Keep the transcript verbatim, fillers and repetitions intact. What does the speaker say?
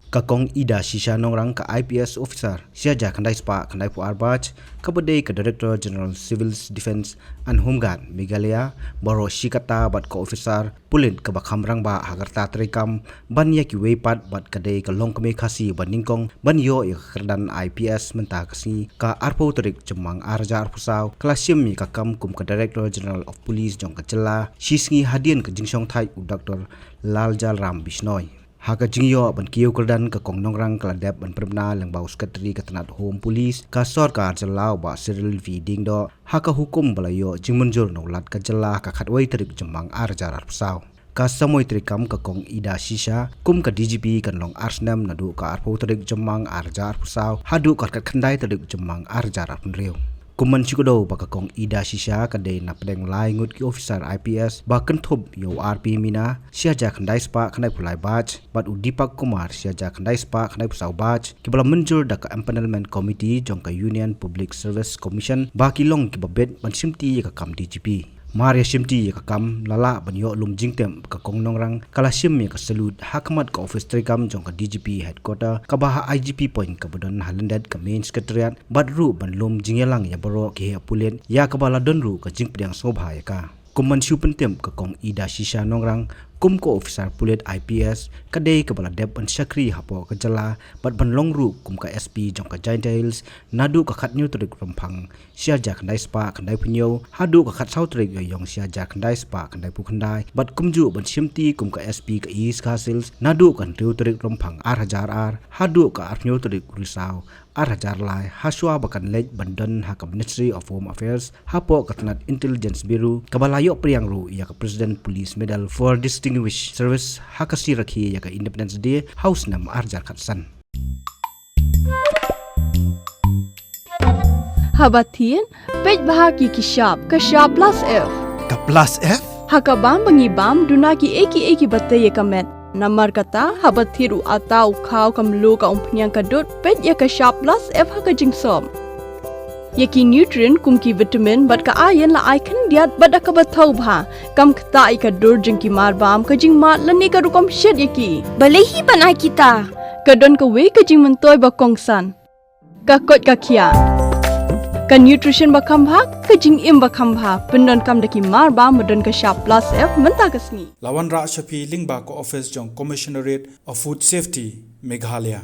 Ka Kong Ida Shisha Nongrang, ka I P S officer, shia hajar khyndai spah khyndai phew ar batch, kaba dei ka Director General Civil Defence and Home Guard Meghalaya, baroh shi katta bad ka officer pulit kaba kham rangbah ha ka rta treikam ban ïa kiwei pat, bad ka dei ka longkmie Khasi banyngkong ban ïoh ïa ka kyrdan I P S mynta ka sngi, ka arphew tarik Jymmang ar hajar arphew saw, ka la shim ïa ka kam kum ka Director General of Police jong ka jylla, shi sngi hadien ka jingshongthait u Doctor Laljalram Bishnoi. Ha ka jingïoh ban kiew kyrdan, ka Kong Nongrang ka la dep ban pynbna lyngba u Secretary ka tnat Home Police ka sorkar jylla, u Bah Cyril V Diengdoh, ha ka hukum ba la ïoh jingmynjur na u Lat ka jylla ha ka khatwei tarik Jymmang ar hajar arphew saw. Ka samoi treikam ka Kong Ida Shisha kum ka D G P kan long ar snem, naduh ka arphew tarik Jymmang ar hajar arphew saw haduh ka khatkhyndai tarik Jymmang ar hajar arphew hynriew. Kum ban shu kdew ba ka Kong Ida Shisha ka dei na pdeng lai ngut ki officer I P S ba kynthup ïa u R P Mina, shia hajar khyndai spah khyndai phew lai batch, bad u Deepak Kumar, shia hajar khyndai spah khyndai phew saw batch, kiba la mynjur da ka Empanelment Committee jong ka Union Public Service Commission ba ki long kiba bit ban shimti ïa ka kam D G P. Mar ïa shimti ïa ka kam, la lah ban ïoh lum jingtip ba ka Kong Nongrang ka la shim ïa ka salute ha khmat ka office treikam jong ka D G P Headquarter, kaba ha I G P Point kaba don ha lyndet ka Main Secretariat, bad ruh ban lum jingïalang ïa baroh ki heh pulit, ïa kaba la don ruh ka jingpdiang sngewbha ïa ka. Kum ban shu pyntip, ka Kong Ida Shisha Nongrang kum ka officer pulit I P S ka dei kaba la dep ban shakri hapoh ka jylla bad ban long ruh kum ka S P jong ka Jaintia Hills naduh ka khathynñiew tarik Rymphang shia hajar khyndai spah khyndai phew hynñiew haduh ka khatsaw tarik Ïaïong shia hajar khyndai spah khyndai phew khyndai, bad kumjuh ban shimti kum ka S P ka East Khasi Hills naduh ka hynriew tarik Rymphang ar hajar ar haduh ka arphew hynñiew tarik Risaw ar hajar lai, ha shuwa ba kan leit ban don ha ka Ministry of Home Affairs hapoh ka tnat Intelligence Bureau, kaba la ïoh pdiang ruh ïa ka President Police Medal for Distinguished Service ha ka sngi rakhe ïa ka Independence Day ha u snem ar hajar khatsan. Haba thied, peit bha ki ki shap, ka shap plus F. Ka plus F? Ha ka bam ba ngi bam, duna ki ei ki ei kiba tei ïa ka met. Namar kata, haba thied u atta, u khaw, ka mluh, ka umphniang, ka dud, peit ïa ka shap plus F ha ka jingsop. Ïa ki nutrient kum ki vitamin bad ka iron la ai khyndiat bad da kaba thaw bha. Kam ktah ïa ka dur jong ki mar bam, ka jingmad lane ka rukom shet ïa ki. Balei hi ban ai kita? Ka don kawei ka jingmyntoi ba kongsan. Ka koit ka khiah. Ka nutrition ba kham bha, ka jingim ba kham bha. Pyndonkam da ki mar bam ba don ka shap plus F mynta ka sngi. La wanrah sha phi lyngba ka office jong Commissionerate of Food Safety, Meghalaya.